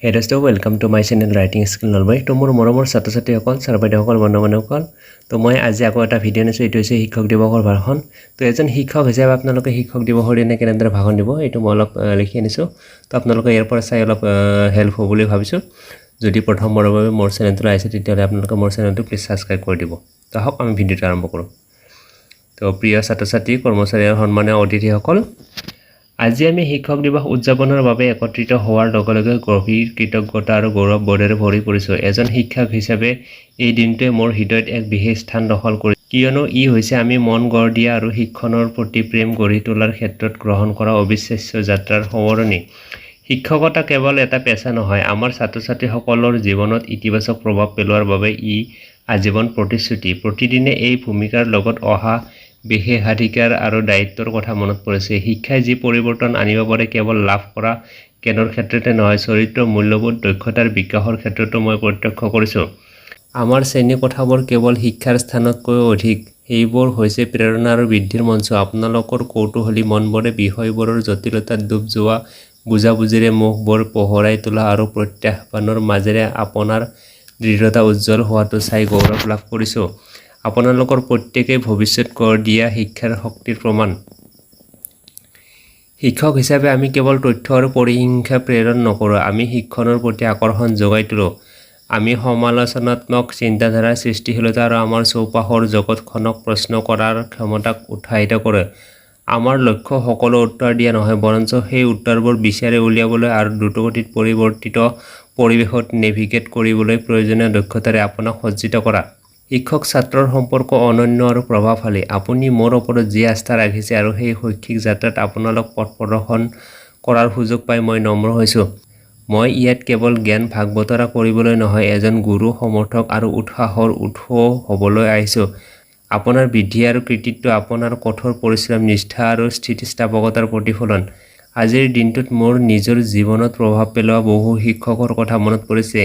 হে দোস্ত, welcome to my channel Writing Skill Nalbari. তো মোৰ মৰমৰ ছাত্ৰ ছাত্ৰীসকল, ছাৰ বাইদেউসকল, বন্ধু বান্ধৱীসকল, তো মই আজি আকৌ এটা ভিডিঅ' আনিছোঁ। এইটো হৈছে শিক্ষক দিৱসৰ ভাষণ। তো এজন শিক্ষক হিচাপে আপোনালোকে শিক্ষক দিৱসৰ দিনা কেনেদৰে ভাষণ দিব, এইটো মই অলপ লিখি আনিছোঁ। তো আপোনালোকে ইয়াৰ পৰা চাই অলপ হেল্প হ'ব বুলি ভাবিছোঁ। যদি প্ৰথমবাৰৰ বাবে মোৰ চেনেলটোলৈ আহিছে, তেতিয়াহ'লে আপোনালোকে মোৰ চেনেলটো প্লিজ ছাবস্ক্ৰাইব কৰি দিব। তো আহক, আমি ভিডিঅ'টো আৰম্ভ কৰোঁ। তো প্ৰিয় ছাত্ৰ ছাত্ৰী, কৰ্মচাৰী আৰু সন্মানীয় অতিথিসকল, আজি আমি শিক্ষক দিৱস উদযাপনৰ বাবে একত্ৰিত হোৱাৰ লগে লগে গভীৰ কৃতজ্ঞতা আৰু গৌৰৱবোধেৰে ভৰি পৰিছোঁ। এজন শিক্ষক হিচাপে এই দিনটোৱে মোৰ হৃদয়ত এক বিশেষ স্থান দখল কৰি, কিয়নো ই হৈছে আমি মন গঢ় দিয়া আৰু শিক্ষণৰ প্ৰতি প্ৰেম গঢ়ি তোলাৰ ক্ষেত্ৰত গ্ৰহণ কৰা অবিশ্বাস্য যাত্ৰাৰ সোঁৱৰণি। শিক্ষকতা কেৱল এটা পেচা নহয়, আমাৰ ছাত্ৰ ছাত্ৰীসকলৰ জীৱনত ইতিবাচক প্ৰভাৱ পেলোৱাৰ বাবে ই আজীৱন প্ৰতিশ্ৰুতি। প্ৰতিদিনে এই ভূমিকাৰ লগত অহা বিশেষাধিকাৰ আৰু দায়িত্বৰ কথা মনত পৰিছে। শিক্ষাই যি পৰিৱৰ্তন আনিব পাৰে, কেৱল লাভ কৰা জ্ঞানৰ ক্ষেত্ৰতে নহয়, চৰিত্ৰ, মূল্যবোধ, দক্ষতাৰ বিকাশৰ ক্ষেত্ৰতো মই প্ৰত্যক্ষ কৰিছোঁ। আমাৰ শ্ৰেণীকোঠাবোৰ কেৱল শিক্ষাৰ স্থানতকৈও অধিক, সেইবোৰ হৈছে প্ৰেৰণা আৰু বৃদ্ধিৰ মঞ্চ। আপোনালোকৰ কৌতূহলী মনবোৰে বিষয়বোৰৰ জটিলতাত ডুব যোৱা, বুজাবুজিৰে মুখবোৰ পোহৰাই তোলা আৰু প্ৰত্যাহ্বানৰ মাজেৰে আপোনাৰ দৃঢ়তা উজ্জ্বল হোৱাটো চাই গৌৰৱ লাভ কৰিছোঁ। আপোনালোকৰ প্ৰত্যেকেই ভৱিষ্যত গঢ় দিয়া শিক্ষাৰ শক্তিৰ প্ৰমাণ। শিক্ষক হিচাপে আমি কেৱল তথ্য আৰু পৰিসংখ্যা প্ৰেৰণ নকৰোঁ, আমি শিক্ষণৰ প্ৰতি আকৰ্ষণ যোগাই তোলোঁ। আমি সমালোচনাত্মক চিন্তাধাৰা, সৃষ্টিশীলতা আৰু আমাৰ চৌপাশৰ জগতখনক প্ৰশ্ন কৰাৰ ক্ষমতাক উৎসাহিত কৰোঁ। আমাৰ লক্ষ্য সকলো উত্তৰ দিয়া নহয়, বৰঞ্চ সেই উত্তৰবোৰ বিচাৰি উলিয়াবলৈ আৰু দ্ৰুতগতিত পৰিৱৰ্তিত পৰিৱেশত নেভিগেট কৰিবলৈ প্ৰয়োজনীয় দক্ষতাৰে আপোনাক সজ্জিত কৰা। শিক্ষক ছাত্ৰৰ সম্পৰ্ক অনন্য আৰু প্ৰভাৱশালী। আপুনি মোৰ ওপৰত যি আস্থা ৰাখিছে আৰু সেই শৈক্ষিক যাত্ৰাত আপোনালোক পথ প্ৰদৰ্শন কৰাৰ সুযোগ পাই মই নম্ৰ হৈছোঁ। মই ইয়াত কেৱল জ্ঞান ভাগ বতৰা কৰিবলৈ নহয়, এজন গুৰু, সমৰ্থক আৰু উৎসাহৰ উৎস হ'বলৈ আহিছোঁ। আপোনাৰ বৃদ্ধি আৰু কৃতিত্ব আপোনাৰ কঠোৰ পৰিশ্ৰম, নিষ্ঠা আৰু স্থিতিস্থাপকতাৰ প্ৰতিফলন। আজিৰ দিনটোত মোৰ নিজৰ জীৱনত প্ৰভাৱ পেলোৱা বহু শিক্ষকৰ কথা মনত পৰিছে।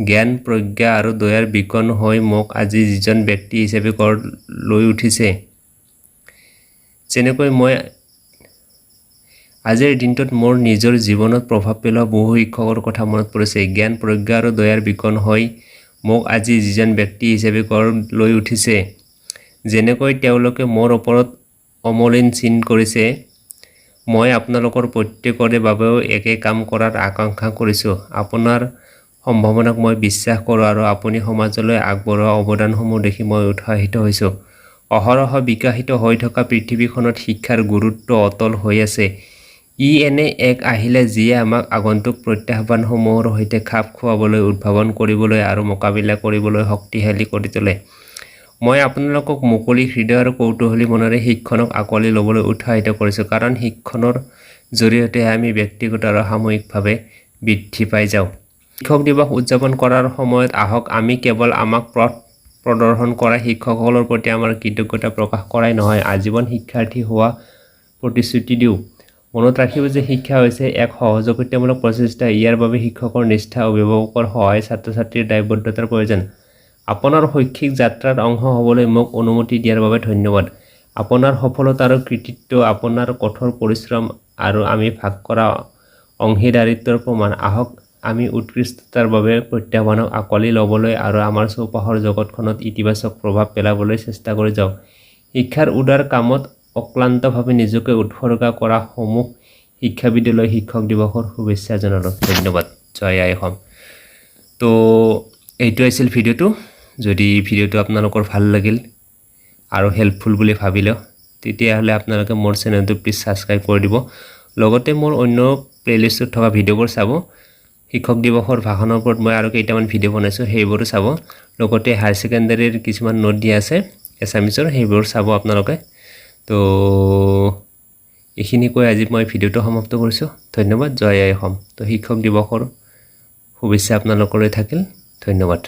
জ্ঞান, প্ৰজ্ঞা আৰু দয়াৰ বিকন হৈ মোক আজি যিজন ব্যক্তি হিচাপে গঢ় লৈ উঠিছে, যেনেকৈ মই আজিৰ দিনটোত মোৰ নিজৰ জীৱনত প্ৰভাৱ পেলোৱা বহু শিক্ষকৰ কথা মনত পৰিছে। জ্ঞান, প্ৰজ্ঞা আৰু দয়াৰ বিকন হৈ মোক আজি যিজন ব্যক্তি হিচাপে গঢ় লৈ উঠিছে, যেনেকৈ তেওঁলোকে মোৰ ওপৰত অমলিন চিন কৰিছে, মই আপোনালোকৰ প্ৰত্যেকৰে বাবেও একে কাম কৰাৰ আকাংক্ষা কৰিছোঁ। আপোনাৰ সম্ভাৱনাক মই বিশ্বাস কৰোঁ আৰু আপুনি সমাজলৈ আগবঢ়োৱা অৱদানসমূহ দেখি মই উৎসাহিত হৈছোঁ। অহৰহ বিকশিত হৈ থকা পৃথিৱীখনত শিক্ষাৰ গুৰুত্ব অটল হৈ আছে। ই এনে এক আহিলা যিয়ে আমাক আগন্তুক প্ৰত্যাহ্বানসমূহৰ সৈতে খাপ খুৱাবলৈ, উদ্ভাৱন কৰিবলৈ আৰু মোকাবিলা কৰিবলৈ শক্তিশালী কৰি তোলে। মই আপোনালোকক মুকলি হৃদয় আৰু কৌতূহলী মনেৰে শিক্ষণক আঁকোৱালি ল'বলৈ উৎসাহিত কৰিছোঁ, কাৰণ শিক্ষণৰ জৰিয়তেহে আমি ব্যক্তিগত আৰু সামূহিকভাৱে বৃদ্ধি পাই যাওঁ। শিক্ষক দিৱস উদযাপন কৰাৰ সময়ত আহক আমি কেৱল আমাক পথ প্ৰদৰ্শন কৰা শিক্ষকসকলৰ প্ৰতি আমাৰ কৃতজ্ঞতা প্ৰকাশ কৰাই নহয়, আজীৱন শিক্ষাৰ্থী হোৱাৰ প্ৰতিশ্ৰুতি দিওঁ। মনত ৰাখিব যে শিক্ষা হৈছে এক সহযোগিতামূলক প্ৰচেষ্টা। ইয়াৰ বাবে শিক্ষকৰ নিষ্ঠা, অভিভাৱকৰ সহায়, ছাত্ৰ ছাত্ৰীৰ দায়বদ্ধতাৰ প্ৰয়োজন। আপোনাৰ শৈক্ষিক যাত্ৰাৰ অংশ হ'বলৈ মোক অনুমতি দিয়াৰ বাবে ধন্যবাদ। আপোনাৰ সফলতা আৰু কৃতিত্ব আপোনাৰ কঠোৰ পৰিশ্ৰম আৰু আমি ভাগ কৰা অংশীদাৰিত্বৰ প্ৰমাণ। আহক আমি উৎকৃষ্টতাৰ বাবে প্ৰত্যাহ্বানক আঁকোৱালি ল'বলৈ আৰু আমাৰ চৌপাশৰ জগতখনত ইতিবাচক প্ৰভাৱ পেলাবলৈ চেষ্টা কৰি যাওঁ। শিক্ষাৰ উদাৰ কামত অক্লান্তভাৱে নিজকে উৎসৰ্গা কৰা সমূহ শিক্ষাবিদলৈ শিক্ষক দিৱসৰ শুভেচ্ছা জনালোঁ। ধন্যবাদ। জয় আই অসম। তো এইটো আছিল ভিডিঅ'টো। যদি ভিডিঅ'টো আপোনালোকৰ ভাল লাগিল আৰু হেল্পফুল বুলি ভাবিলে, তেতিয়াহ'লে আপোনালোকে মোৰ চেনেলটো প্লিজ ছাবস্ক্ৰাইব কৰি দিব। লগতে মোৰ অন্য প্লে'লিষ্টত থকা ভিডিঅ'বোৰ চাব। শিক্ষক দিৱসৰ ভাষণৰ ওপৰত মই আৰু কেইটামান ভিডিঅ' বনাইছোঁ, সেইবোৰো চাব। লগতে হায়াৰ ছেকেণ্ডেৰীৰ কিছুমান নোট দিয়া আছে এছামিছৰ, সেইবোৰ চাব আপোনালোকে। তো এইখিনি কৈ আজি মই ভিডিঅ'টো সমাপ্ত কৰিছোঁ। ধন্যবাদ। জয় আই অসম। তো শিক্ষক দিৱসৰ শুভেচ্ছা আপোনালোকলৈ থাকিল। ধন্যবাদ।